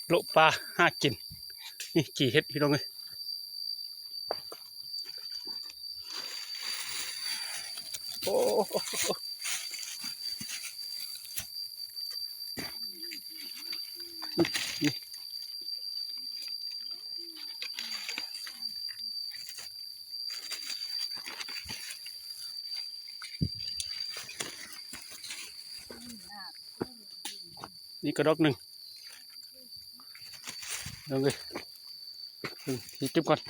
ໂລະປາຫາກິນ. ນີ້ຈີ່ເຫັດພີ່ນ້ອງເອີຍ. ໂອ້ ນີ້ກະດອກໜຶ່ງ ນ້ອງເອີຍ. ເບິ່ງ ເກັບກ່ອນ.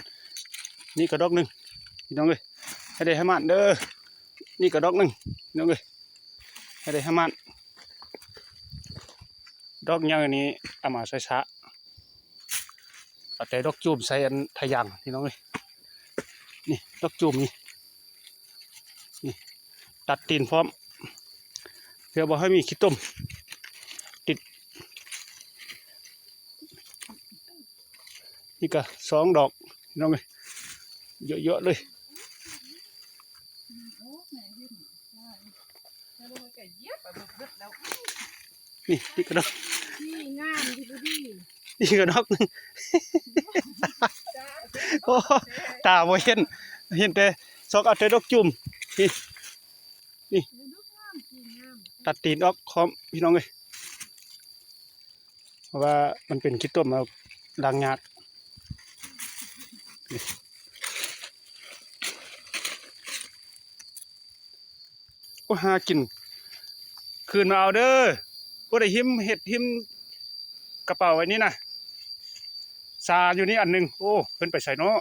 ນີ້ກະດອກໜຶ່ງ ພີ່ນ້ອງເອີຍ. ໃຫ້ໄດ້ໃຫ້ໝານເດີ. ນີ້ກະດອກໜຶ່ງ ພີ່ນ້ອງເອີຍ. ໃຫ້ໄດ້ໃຫ້ໝານ. ດອກໃຫຍ່ນີ້ເອົາມາໃສ່ສະ ເອົາແຕ່ດອກຈູມໃສ່ອັນທະຍາງ ພີ່ນ້ອງເອີຍ. ນີ້ດອກຈູມນີ້ ນີ້ ຕັດຕີນພ້ອມ ເພື່ອບໍ່ໃຫ້ມີຂີ້ຕົມຕິດ. ນີ້ກະສອງດອກ ພີ່ນ້ອງເອີຍ ເຍາະໆເລີຍ. ນີ້ ນີ້ກະດອກ ນີ້ງາມຢູ່ດີ ນີ້ກະດອກໜຶ່ງ. ໂອ້ ຕາບໍ່ເຫັນ ເຫັນແຕ່ຊອກເອົາແຕ່ດອກຈູມ. ນີ້ ນີ້ ດອກງາມ ງາມ ຕັດຕີນອອກພ້ອມ ພີ່ນ້ອງເອີຍ. ເພາະວ່າມັນເປັນຂີ້ຕົມ ເອົາລ້າງຍາກ. ໂອ້ ຫາກິນຄືນມາເອົາເດີ. ຜູ້ໃດຫິ້ມເຫັດຫິ້ມກະເປົາໄວ້ນີ້ນະ ສາຢູ່ນີ້ອັນໜຶ່ງ. ໂອ້ ເພິ່ນໄປໃສເນາະ?